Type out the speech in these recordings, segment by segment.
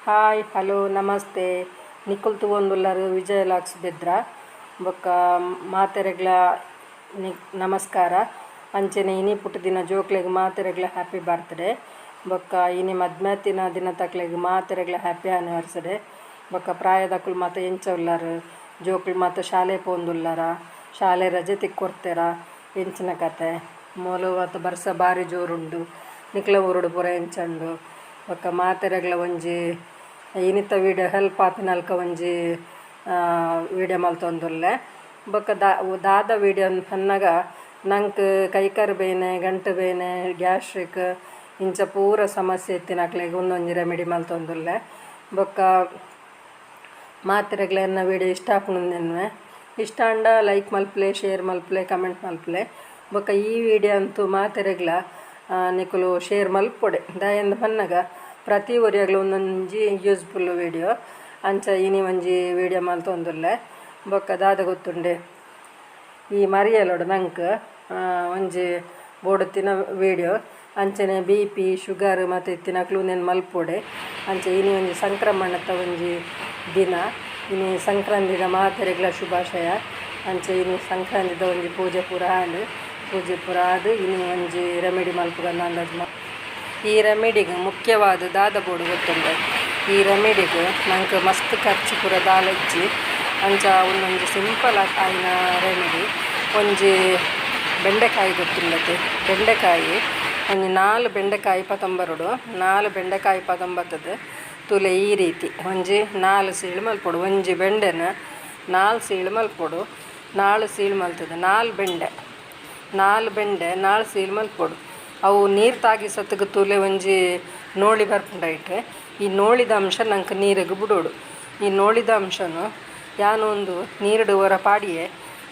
Hi, hello, ನಮಸ್ತೆ. ನಿಕುಲ್ ತೂವೊಂದುಲ್ಲರ್ ವಿಜಯ ಲಾಕ್ಸ್ ಬೆದ್ರ. ಬೊಕ್ಕ ಮಾತೆರೆಗ್ಲ ನಮಸ್ಕಾರ. ಅಂಚನೆ ಇನಿ ಪುಟ್ಟುದಿನ ಜೋಕ್ಲೆಗ್ ಮಾತೆರೆಗ್ಲ ಹ್ಯಾಪಿ ಬರ್ತ್ಡೇ. ಬೊಕ್ಕ ಇನಿ ಮದ್ಮೆತಿನ ದಿನತಕ್ಲೆಗ್ ಮಾತೆರೆಗ್ಲ ಹ್ಯಾಪಿ ಆನಿವರ್ಸರಿ. ಬೊಕ್ಕ ಪ್ರಾಯದಕುಲು ಮಾತ ಎಂಚ ಉಲ್ಲರ್? ಜೋಕುಲು ಮಾತ ಶಾಲೆ ಪೋವೊಂದುಲ್ಲರ? ಶಾಲೆ ರಜೆ ತಿಕ್ಕೊರ್ತೆರ? ಎಂಚಿನ ಕತೆ? ಮೂಲು ಮಾತ ಬರ್ಸ ಬಾರಿ ಜೋರುಂಡು. ನಿಕ್ಲೆ ಊರುಡು ಪೂರ ಎಂಚ ಉಂಡು? ಬೊಕ್ಕ ಮಾತೆರೆಗ್ಲ ಒಂಜಿ ಇನಿತ ವಿಡಿಯೋ ಹೆಲ್ಪ್ ಆಪಿನಲ್ಕ ಒಂಜಿ ವಿಡಿಯೋ ಮಲ್ತೊಂದುಲ್ಲೆ. ಬೊಕ್ಕ ದಾದ ವಿಡಿಯೋ ಪನ್ನಗ, ನಂಕ್ ಕೈಕಾರ್ ಬೇನೆ, ಗಂಟು ಬೇನೆ, ಗ್ಯಾಸ್ಟ್ರಿಕ್ ಇಂಚ ಪೂರ ಸಮಸ್ಯೆ ಇತ್ತಿನಕ್ಲೆಗ್ ಉಂದೊಂಜಿ ರೆಮಿಡಿ ಮಲ್ತೊಂದುಲ್ಲೆ. ಬೊಕ್ಕ ಮಾತೆರೆಗ್ಲ ಎನ್ನ ವಿಡಿಯೋ ಇಷ್ಟ ಆಪುಂಡು ಎನ್ನುವೆ. ಇಷ್ಟ ಆಂಡ ಲೈಕ್ ಮಲ್ಪುಲೆ, ಶೇರ್ ಮಲ್ಪುಲೆ, ಕಮೆಂಟ್ ಮಲ್ಪುಲೆ. ಬೊಕ್ಕ ಈ ವಿಡಿಯೋ ಅಂತೂ ಮಾತೆರೆಗ್ಲ ನಿಕುಲು ಶೇರ್ ಮಲ್ಪೊಡೆ. ದಾಯೆಂದ್ ಪನ್ನಗ, ಪ್ರತಿ ಒರಿಯಗ್ಲ ಒಂದೊಂಜಿ ಯೂಸ್ಫುಲ್ ವಿಡಿಯೋ. ಅಂಚ ಇನಿ ಒಂಜಿ ವಿಡಿಯೋ ಮಲ್ತೊಂದುಲ್ಲೆ. ಬೊಕ್ಕ ದಾದ ಗೊತ್ತುಂಡೆ? ಈ ಮರಿಯಲೊಡು ನಂಕ್ ಒಂಜಿ ಬೋಡುತ್ತಿನ ವಿಡಿಯೋ. ಅಂಚನೆ ಬಿಪಿ, ಶುಗರ್ ಮಾತ ಇತ್ತಿನಕ್ಲು ಉಂದೆನ್ ಮಲ್ಪೊಡೆ. ಅಂಚ ಇನಿ ಒಂಜಿ ಸಂಕ್ರಮಣದ ಒಂಜಿ ದಿನ. ಇನಿ ಸಂಕ್ರಾಂದಿದ ಮಾತೆರೆಗ್ಲ ಶುಭಾಶಯ. ಅಂಚ ಇನಿ ಸಂಕ್ರಾಂದಿದ ಒಂಜಿ ಪೂಜೆ ಪೂರ ಆಂಡ್. ಪೂಜೆ ಪೂರ ಆದ್ ಇನಿ ಒಂಜಿ ರೆಮಿಡಿ ಮಲ್ಪುಗ ಅಂದಾಜ್. ಈ ರೆಮಿಡಿಗ್ ಮುಖ್ಯವಾದ ದಾದ ಬೋಡು ಗೊತ್ತುಂಡೆ? ಈ ರೆಮಿಡಿಗ್ ನಂಕ್ ಮಸ್ತ್ ಖರ್ಚು ಪೂರ ದಾಲ ಇಜ್ಜಿ. ಅಂಚ ಉಂದೊಂಜಿ ಸಿಂಪಲ್ ಆಯಿನ ರೆಮಿಡಿ. ಒಂಜಿ ಬೆಂಡೆಕಾಯಿ ಗೊತ್ತುಂಡತೆ? ಬೆಂಡೆಕಾಯಿ, ಒಂಜಿ ನಾಲ್ ಬೆಂಡೆಕಾಯಿ ಪತೊಂಬರೊಡು. ನಾಲ್ ಬೆಂಡೆಕಾಯಿ ಪತೊಂಬತ್ತದು ತೂಲೆ, ಈ ರೀತಿ ಒಂಜಿ ನಾಲ್ ಸೀಳು ಮಲ್ಪೊಡು. ಒಂಜಿ ಬೆಂಡೆನ ನಾಲ್ ಸೀಳು ಮಲ್ಪೊಡು. ನಾಲ್ ಸೀಳು ಮಲ್ತದ, ನಾಲ್ ಬೆಂಡೆ, ನಾಲ್ ಬೆಂಡೆ ನಾಲ್ ಸೀಳು ಮಲ್ಪೊಡು. ಅವು ನೀರು ತಾಗಿಸತ್ಗ್ ತೂಲೆ, ಒಂಜಿ ನೋಳಿ ಬರ್ಪುಂಡು ಐಟ್. ಈ ನೋಳಿದ ಅಂಶ ನಂಕ್ ನೀರಿಗೆ ಬುಡೋಡು. ಈ ನೋಳಿದ ಅಂಶನು ಯಾನ್ ಒಂದು ನೀರುಡು ಒರ ಪಾಡಿಯೆ.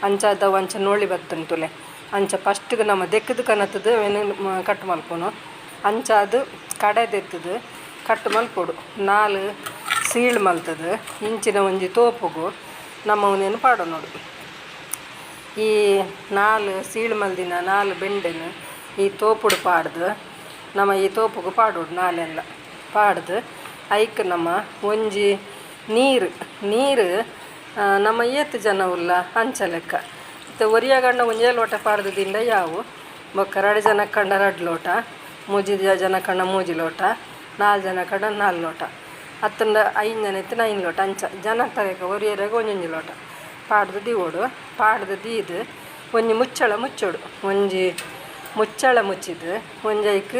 ಅಂಚಾದ ಅವು ಅಂಚ ನೋಳಿ ಬತ್ತುಂಡು ತೂಲೆ. ಅಂಚ ಫಸ್ಟ್ಗೆ ನಮ ದೆಕ್ಕುದು ಕನತುದು ಅವೆನ್ ಕಟ್ ಮಲ್ಪುನು. ಅಂಚಾದ್ ಕಡೆ ದೆತ್ತುದು ಕಟ್ ಮಲ್ಪೊಡು. ನಾಲ್ ಸೀಳ್ ಮಲ್ತುದು ಇಂಚಿನ ಒಂಜಿ ತೋಪುಗು ನಮ್ಮ ಉಂದೆನ್ ಪಾಡೊನೊಡು. ಈ ನಾಲ್ ಸೀಳ್ ಮಲ್ದಿನ ನಾಲ್ ಬೆಂಡೆನ್ ಈ ತೋಪುಡು ಪಾಡ್ದು, ನಮ ಈ ತೋಪುಗು ಪಾಡೊಡು. ನಾಲೆನ್ಲ ಪಾಡ್ದು ಐಕ್ ನಮ ಒಂಜಿ ನೀರು, ನೀರು ನಮ್ಮ ಏತ್ ಜನ ಉಲ್ಲ ಅಂಚ ಲೆಕ್ಕ. ಇತ್ತೆ ಒರಿಯಗಂಡ ಒಂಜೇ ಲೋಟ ಪಾಡ್ದು ದಿಂಡ ಯಾವು. ಬೊಕ್ಕ ರಡ್ಡ್ ಜನಕ್ಕಂಡ ರಡ್ಡ್ ಲೋಟ, ಮೂಜಿ ಜನಕ್ಕಂಡ ಮೂಜಿ ಲೋಟ, ನಾಲ್ ಜನಕ್ಕಂಡ ನಾಲ್ ಲೋಟ, ಅತ್ತಂಡ ಐನ್ ಜನ ಇತ್ತಿನ ಐನ್ ಲೋಟ. ಅಂಚ ಜನತ ಲೆಕ್ಕ ಒರಿಯರೆಗ್ ಒಂಜೊಂಜಿ ಲೋಟ ಪಾಡ್ದು ದೀವೊಡು. ಪಾಡ್ದು ದೀದ್ ಒಂಜಿ ಮುಚ್ಚಳ ಮುಚ್ಚೊಡು. ಒಂಜಿ ಮುಚ್ಚಳ ಮುಚ್ಚಿದ್ ಒಂಜಿ ಐಕ್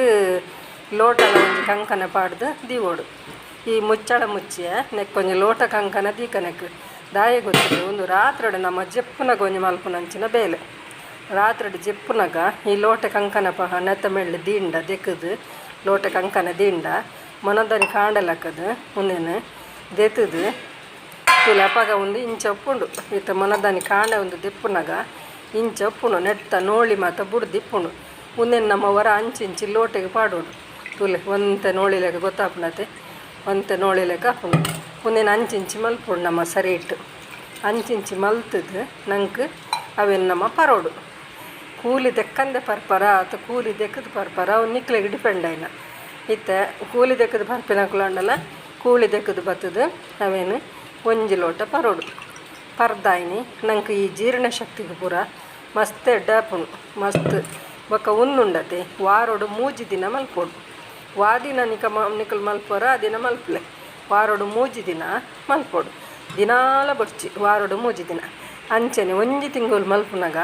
ಲೋಟದ ಒಂಜಿ ಕಂಕನೆ ಪಾಡ್ದು ದೀವೊಡು. ಈ ಮುಚ್ಚಳ ಮುಚ್ಚಿಯೆ ನೆಕ್ಕ್ ಒಂಜಿ ಲೋಟ ಕಂಕನೆ ದೀಕ ನೆಕ್ಕ್. ದಾಯೆ ಗೊತ್ತುಂಡು? ಉಂದು ರಾತ್ರೆಡ್ ನಮ ಜೆಪ್ಪುನಗ ಒಂಜಿ ಮಲ್ಪುನಂಚಿನ ಬೇಲೆ. ರಾತ್ರೆಡ್ ಜೆಪ್ಪುನಗ ಈ ಲೋಟೆ ಕಂಕನೆ ಪಹ ನೆತ್ತ ಮೇಲ್ ದೀಂಡ, ದೆಕ್ಕುದು ಲೋಟೆ ಕಂಕನೆ ದೀಂಡ, ಮನದಾನಿ ಕಾಂಡೆ ಲಕ್ಕುದು ಉಂದೆನ್ ದೆತ್ತುದು ತೂಲೆ. ಅಪಗ ಉಂದು ಇಂಚ ಉಪ್ಪುಂಡು. ಇತ್ತೆ ಮನದಾನಿ ಕಾಂಡೆ ಉಂದು ದೆಪ್ಪುನಗ ಇಂಚ ಉಪ್ಪುಂಡು. ನೆತ್ತ ನೋಳಿ ಮಾತ ಬುಡ್ದು ಇಪ್ಪುಂಡು. ಉಂದೆನ್ ನಮ ಒರ ಅಂಚಿ ಇಂಚಿ ಲೋಟೆಗ್ ಪಾಡೊಡು. ತೂಲೆ, ಒಂತೆ ನೋಳಿ ಲೆಕ್ಕ ಗೊತ್ತಾಪುಂಡತೆ? ಒಂತೆ ನೋಳಿ ಲೆಕ್ಕ ಆಪುಂಡು. ಉಂದೆನ್ ಅಂಚಿಂಚಿ ಮಲ್ಪೊಡು ನಮ. ಸರಿ ಇಟ್ಟು ಅಂಚಿಂಚಿ ಮಲ್ತುದು ನಂಕ್ ಅವೆನ್ ನಮ ಪರೋಡು. ಕೂಲಿ ದೆಕ್ಕಂದೆ ಪರ್ಪರ ಅತ್ತ ಕೂಲಿ ದೆಕ್ಕುದು ಪರ್ಪರ, ಅವು ನಿಕ್ಲೆಗ್ ಡಿಪೆಂಡ್ ಆಯ್ನ. ಇತ್ತೆ ಕೂಲಿ ದೆಕ್ಕುದು ಪರ್ಪಿನಕುಲು ಆಂಡಲ ಕೂಲಿ ದೆಕ್ಕುದು ಬತ್ತುದು ಅವೆನ್ ಒಂಜಿ ಲೋಟ ಪರೋಡು. ಪರ್ದಾಯ್ನಿ ನಂಕ್ ಈ ಜೀರ್ಣ ಶಕ್ತಿಗ್ ಪೂರ ಮಸ್ತ್ ಎಡ್ಡೆ ಆಪುಂಡು, ಮಸ್ತ್. ಬೊಕ್ಕ ಉಂದುಂಡತೆ, ವಾರೊಡು 3 ದಿನ ಮಲ್ಪೊಡು. ವಾ ದಿನ ನಿಕುಲು ಮಲ್ಪುವರ ಆ ದಿನ ಮಲ್ಪುಲೆ. ವಾರೊಡು 3 ದಿನ ಮಲ್ಪೊಡು, ದಿನಾಲ ಬೊಡ್ಚಿ. ವಾರೊಡು 3 ದಿನ. ಅಂಚನೆ ಒಂಜಿ ತಿಂಗೊಲು ಮಲ್ಪುನಗ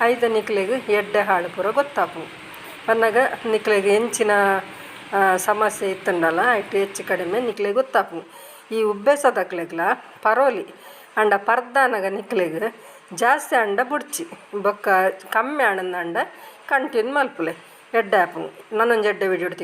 ಐತ ನಿಕ್ಲೆಗ್ ಎಡ್ಡೆ ಹಾಳು ಪೂರ ಗೊತ್ತಾಪುಂಡು. ಪನ್ನಗ ನಿಕ್ಲೆಗ್ ಎಂಚಿನ ಸಮಸ್ಯೆ ಇತ್ತುಂಡಲ ಐಟ್ ಹೆಚ್ಚು ಕಡಿಮೆ ನಿಕ್ಲೆಗ್ ಗೊತ್ತಾಪುಂಡು. ಈ ಉಬ್ಬೆಸದಕ್ಲೆಗ್ಲ ಪರೋಲಿ. ಆಂಡ ಪರ್ದಾನಗ ನಿಕ್ಲೆಗ್ ಜಾಸ್ತಿ ಆಂಡ ಬೊಡ್ಚಿ, ಬೊಕ್ಕ ಕಮ್ಮಿ ಆಂಡಂದಾಂಡ ಕಂಟಿನ್ಯೂ ಮಲ್ಪುಲೆ, ಎಡ್ಡೆ ಆಪುಂಡು. ನನೊಂಜಿ ಎಡ್ಡೆ ವಿಡಿಯೋ.